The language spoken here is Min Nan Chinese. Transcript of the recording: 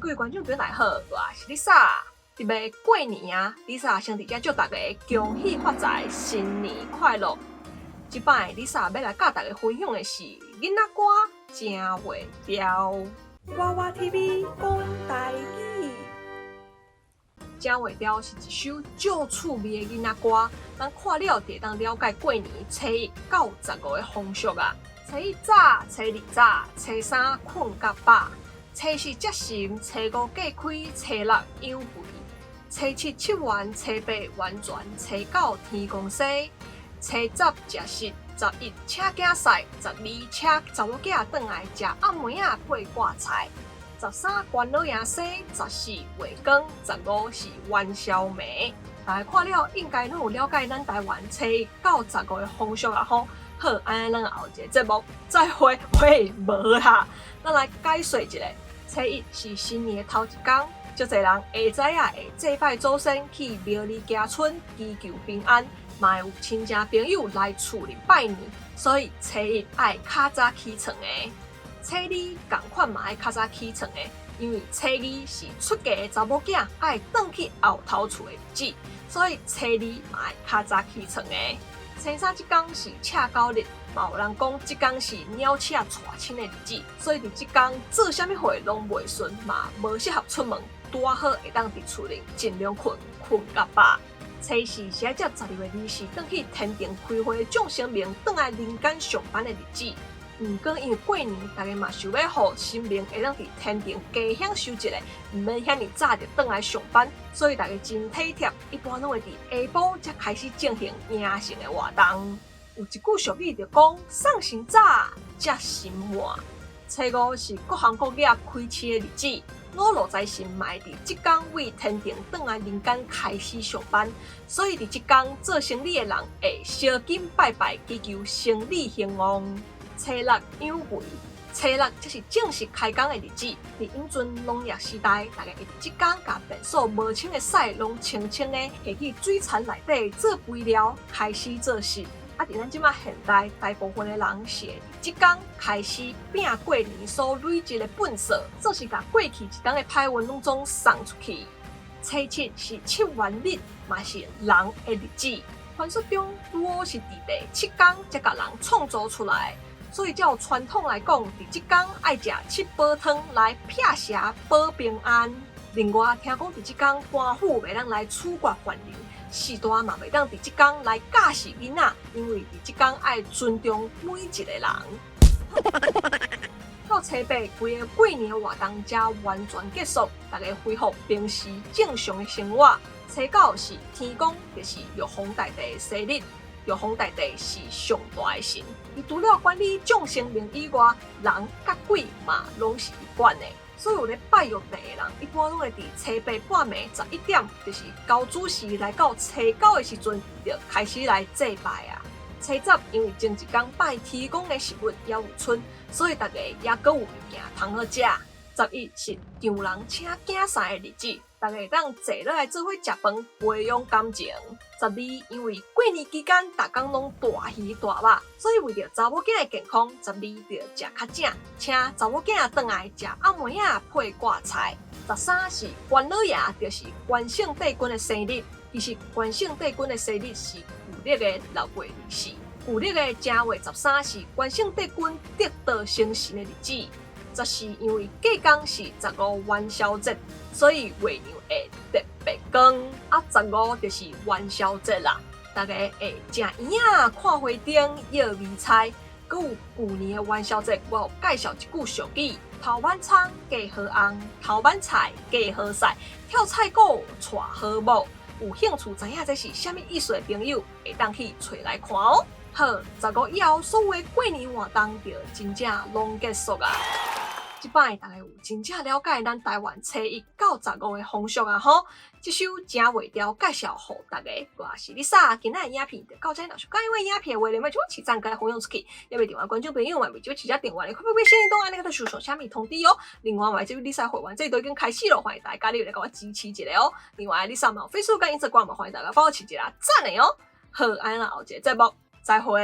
各位觀眾朋友大家好，我是 Lisa。佇欲過年啊，Lisa 先佇遮祝大家恭喜發財，新年快樂。這擺 Lisa 欲來佮大家分享的是囡仔歌正袂牢。娃娃 TV 講台語。正袂牢是一首足趣味的囡仔歌，咱看了就會當了解過年初一到十五的風俗啊。初一早，初二早，初三睏甲飽，初四接神，初五隔開，初六養肥，初七七元，初八完全，初九天公生，初十食食，十一請囝婿，十二請查某囝轉來食暗暝仔配掛菜。十三關老爺生，十四月光，十五是元宵暝。大家看了應該攏有了解咱台灣初一到十五的風俗啊吼。好，按呢咱後一个節目再會。喂，無啦，咱來解說一下。初一是新年的頭一工，足濟人下早仔會祭拜祖先，去廟裡行春，祈求平安，嘛會有親戚朋友來厝裡拜年，所以初一愛較早起床的。初二仝款嘛愛較早起床的，因為初二是出嫁的查某囝愛轉去後頭厝的日子，所以初二嘛愛較早起床的。初三這工是赤狗日，嘛有人講這工是鳥鼠娶親的日子，所以佇這工做啥物貨攏袂順，嘛無適合出門，拄仔好會當佇厝裡盡量睏，睏甲飽。初四是愛接十二月24轉去天庭開會眾神明轉來人間上班的日子。毋過因為過年，大家嘛想欲予神明會當佇天庭加享受一下，毋免遐爾早就轉來上班，所以大家真體貼，一般攏會佇下晡才開始進行迎神的活動。有一句俗語就講：送神早，接神晚。初五是各行各業開市的日子，五路財神嘛會佇這工為天庭轉來人間開始上班，所以佇這工做生意的人會燒金拜拜，祈求生意興旺。初六養肥，初六才是正式開工的日子。佇以前農業時代，大家會佇這工共便所無清的屎攏清清的，下去水田內底做肥料，開始做穡。啊，佇咱這馬現代，大部分的人是會佇這工開始拚過年所累積的糞埽，做是共過去一冬的歹運攏總送出去。初七是七元日，嘛是人的日子。傳說中，女媧是佇第七工才共人創造出來。所以照傳統來講，佇這工愛食七寶湯來辟邪保平安。另外，聽講佇這工官府袂當來處決犯人，序大嘛袂當佇這工來教示囡仔，因為佇這工愛尊重每一個人。到初八，規个過年活動才完全結束，大家恢復平時正常的生活。初九是天公，就是玉皇大帝的生日。玉皇大帝是上大的神，伊除了管理眾生民以外，人佮鬼嘛攏是伊管的。所以有咧拜玉帝的人，一般攏會佇初八半暝11點，就是交子時來到初九的時陣，就開始來祭拜啊。初十因為前一工拜天公的食物猶有賰，所以大家猶閣有物件通好食。十一是丈人請囝婿的日子，大家會當坐落來做伙食飯，培養感情。十二因為過年期間逐工攏大魚大肉，所以為著查某囝的健康，十二著食較正，請查某囝轉來食暗暝仔配掛菜。十三是關老爺，就是關聖帝君的生日。其實關聖帝君的生日是舊曆的6月24，舊曆的正月十三是關聖帝君得道成神的日子。十四因為隔工是十五元宵節，所以月亮會特別光。啊，十五就是元宵節啦，大家會食圓仔、看花燈、搖米菜。閣有舊年的元宵節，我有介紹一句俗語：頭挽蔥，嫁好翁；頭挽菜，嫁好婿；跳菜鼓，娶好某。有興趣知影這是啥物意思的朋友，會當去揣來看哦。好，十五以後所有的過年活動就真正攏結束啊。這擺大家有真正了解咱台灣初一到十五的風俗啊吼！這首正袂牢介紹予大家，我是 Lisa，今仔的影片就到這，若是喜歡我影片的話，你欲將我讚加分享出去，也袂另外觀眾朋友嘛，袂少起只電話，你快快快先動按呢個搜索啥物通知哦。另外，我這位 Lisa 會員制都已經開始了，歡迎大家加入來共我支持一下哦。另外，Lisa 嘛有 Facebook 佮 Instagram 嘛，歡迎大家幫我起一下讚的哦。好，按呢後一個節目再會。